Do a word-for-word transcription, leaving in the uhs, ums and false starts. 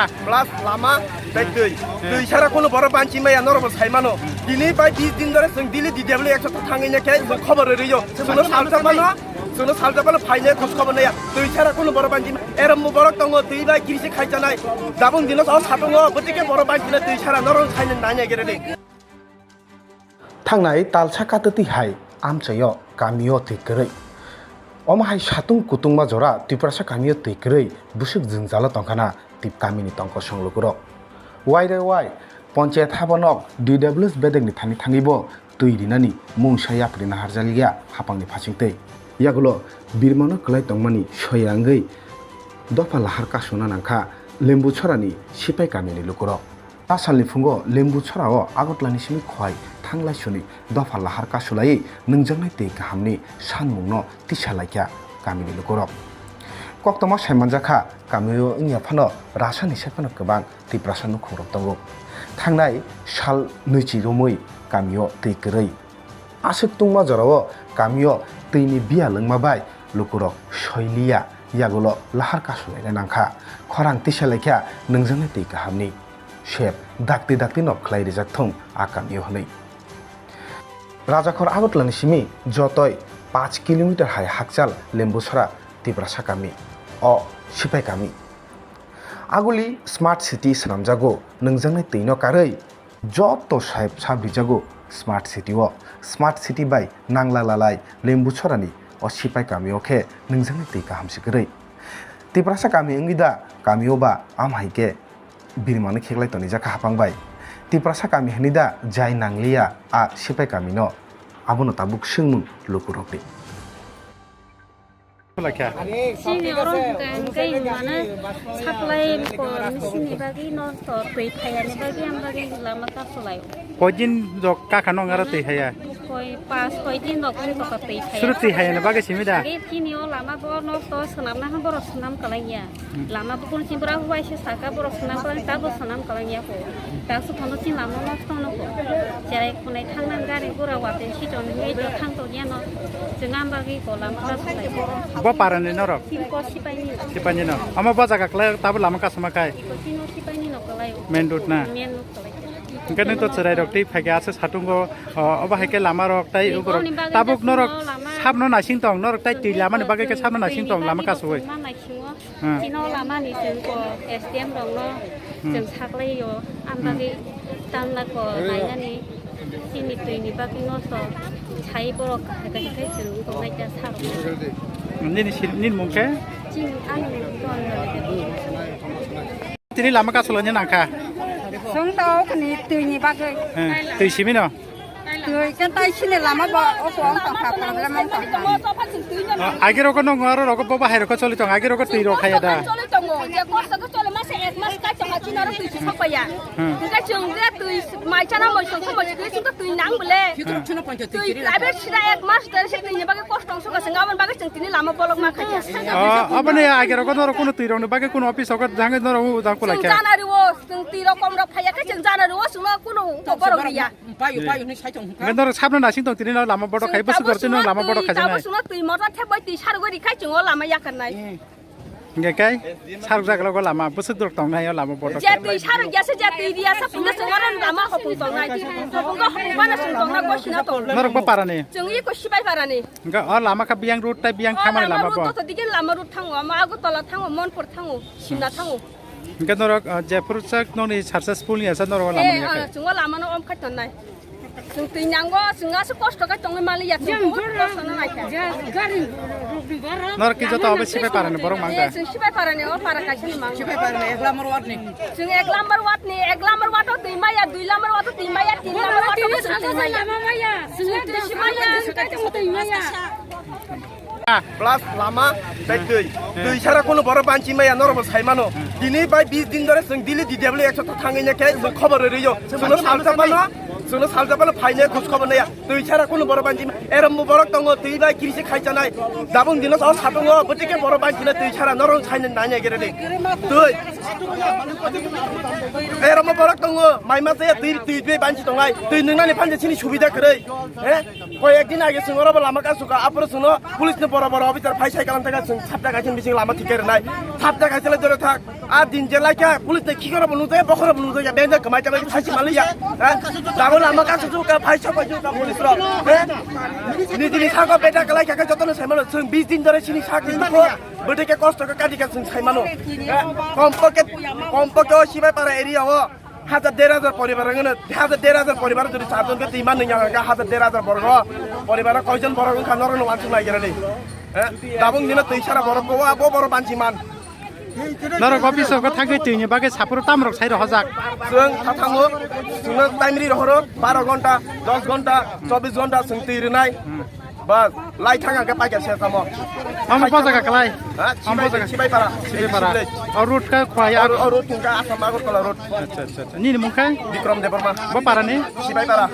Plus lama, tei twi. Twi sara kunu borok banchi maya norok bo sai mano. Tini bai bis din dore chwng daily D W ekso ta thangwi na khe chwng khobor rwio. Chwngno salsa mano, chwngno salsa mano phaine khos khobor naya. Twi sara kunu borok banchi ma-, erom bo borok tongo, twi bai kiri se khai chanai. Dabung dino o satungo, bwtike borok banchi na twi sara norok sai nai nai gere de. Thangnai talsa katwtwi hai amchaio kamio twi kwrwi. Omo hai satung kutungma jora Tiprasa kamio twi kwrwi bwswk jwngjalo tongkhana tip kamini tongkosong lukurok. Wai re wai, ponchayat habanok D W S bedekni thani thangwibo twi rinani mungsa yapri naharjaliya hapangni phasingtwi. Yagulo birmano kwlai tongmani soya wngwi dopha lahar kasuna nangkha Lembuchorani Sipai kamini lukurok. A salni phungo Lembuchorao Agartalani simi Khowai Thanglaisuni dopha lahar kasulaiwi nwngjaknai twi kahamni sanmungno tisa laikha kamini lukurok. Koktwma saimanjakha kamio wngya phano rasani sai phano kwbang Tiprasa nukhungrok tongo. Thangnai sal nwichi romwi kamio twi kwrwi. Aswk tungma jorao kamio twini biya lwngma bai lukurok soiliya, yagulo lahar kasulaina nangkha. Khorang tisa laikha nwngjaknai twi kahamni. Sep dakti dakti no khlai rijak thung a kamio hwnwi. Rajakhor Agartalani simi jotoi panch kilometer hai hakchal Lembuchora Tiprasa kami, o Sipai kami. Aguli smart city swnamjago, nwngjaknai twino karwi joto sab, sab rijago smart city o. Smart city bai nangla lalai Lembuchorani o Sipai kamio khe nwngjaknai twi kaham si kwrwi. Tiprasa kami wngwi da kamio ba am hai khe birmano kheklai tonijak kha hapang bai. Tiprasa kami hwnwi da jai nangliya a Sipai kamino, abono tabuk swngmung lukurokni. Chini oro hwnkhe hwnkhe mane supply ko machine ni bagwi no to twi phaiya ni bagwi am bagwi lama kasulai. Koi din rok kakha no aro twi haya? Koi pas koi din rok wng toko twi phaiya. Suru twi haya ni bagwi simi da? Age chini o lama bo no to swnam na borok swnam kalai ya. Lama bo kun chini bura huai se saka borok swnam kalai ta bo swnam kalai ya ko. Ta su thono chini lama no to no ko. Cherai kunai thang nang gari gura wate si ton ngai to thang to ya no. Chwng am bagwi ko lama kasulai. Bo parani norok? Sini ko Sipaini. Sipaini no. Omo bo jaga kwlai tabo lama kasuma kai? Iko chino Sipaini no kwlai. Main road na? Main road kwlai. Hwnkhe nini to chwrai rok tei phaikhe aswk satungo, o, obo hai khe lama rok tei uborok. Tabuk norok sabno naising tong, norok tai twi lama ni bagwi khe sabno naising tong lama kasugwi. Hmm. Chino lama ni chwng ko S D M rok no chwng saklai o, ang bagwi tamla ko nainani chini twi ni bagwi no so sai borok hai bai khe chwng ko nai ta sa rok. Nini si, nini mung khe? Chini ani mung khe Anjali Devi. Tini lama kasulani nangkha. Song ta o kani twi ni bagwi. He, twi simi no? Twi khe tai sini lama ba o ko ang tongkha problem ang tongkha. Agirok no ngaro rok bo bahai rok choli tong, agirok twi rok khaya da. Choli tongo, je kosto ko chole mase ek mas kai tongkha chini aro twi si sokpaya. Hmm. Hingke chwng je twi mai chana moi song song moi twi song twi nang bole. Twi abe sida ek mas twi si twi ni bagwi kosto song song abon bagwi chwng tini lama bolok ma khaya. O, aboni agirok no rok kuno twi rok ni bagwi kuno office rok jang no rok jang kulai kha. Chwng jana ri o, chwng twi rok kom rok phaya khe chwng jana ri o, chwng no kuno borok riya. Payo, payo, hinwi sai tong kha. Hingke norok sabno nasing tong tini no lama bodo khai, bwswk gor tini no lama bodo khai janai. Twi motor thep bai twi sargwi ri khai chwng o lama yakarnai. Hingke kai sarok jaga logo lama bwswk dor tong nai o lama bodo khai. Je twi sarok ya se je twi riya sa puno chwng o lama hopung tong nai. Hopung go hopung bana chwng tong na go sina tong. Norok bo parani? Chwng iko Sipai parani. Hingke o lama kha biyang road tai biyang thamani lama bo. Road to dige lama road thango, ama Agartala thango, Monpur thango, Simna thango. Hingke norok, ah, jephuru chak nokni successful ni asa norok lama ni yakhai. Chwng o lama no om khai tonnai. Chwng twi nango, chwng aswk kosto khe tongwi maliya, chwng kosto no naikha. Norok kisa to obo Sipai parani borok mangkha. Chwng Sipai parani o para kaisa ni mangkha. Sipai parani ek number ward ni. Chwng ek number ward ni, ek number ward o twi maya, dui number ward o twi maya, tin number ward o chwng twi maya. Chwng twi si maya. Plus lama tei twi. Twi sara kunu borok banchi maya norok bo sai mano. Tini bai bis din dore chwng daily D W ekso ta thangwi na khe chwng khobor rwio. Chwngno salsa phano, chwngno salsa phano phaine khoj khobor naya. Twi sara kunu borok banchi ma-, erom bo borok tongo twi bai kiri se khai chanai. Dabung dino o satungo bwtike borok banchi na twi sara norok sai nanya gere de. Twi. Eramo borok tongo, mai masa ya twi, twi, twi banchi tonglai. Twi nungnani phan je chini subida kwrwi. He? Koi ekdin age chwng orobo lama kasu ka, aporo chwngno police ni boro boro officer phai sai kalam thaka chwng sapta kaisa bising lama thik khe rwnai. Sapta kaisa le dore thak. A din je laikha, police ni khikoro bo nujaya, bokhoro bo nujaya, benda kwmai ta bai sachi maliya. He? Dago lama kasu ka, phai sa bai ka police rok. He? Nijini sako beda kwlai kha, jotono sai mano, chwng bis din dore chini sak ni ko. Bwtwi khe kosto khe kati khe chwng sai mano. Eh, kompokhe, kompokhe o Sibaipara area o hajar der hajar poribar wngno, hajar der hajar poribar jodi charjon khe twi man nungya hwnkhe hajar der hajar borok o. Poribar o koijon borok wngkha norokno wansuk naigerani. Eh, dabung dino twi sara borok o, abo borok banchi man. Norok office o thangwi twini bagwi saphuru tamrok sai rohojak. Chwng tha thango, chwngno time ri rohoro, baro ghonta, dos ghonta, chobbish ghonta chwng twi rwnai. Bas, lai thang ang khe paikha se tamo. Amo bo jaga kwlai? Ha? Amo bo Sibai, jaga? Sibaipara. Sibaipara. Sibai. O road khe khwlai O, o road thung kha Assam Agartala road. Acha, acha, acha. Nini mung khe? Bikram Debbarma. Bo para ni? Sibaipara.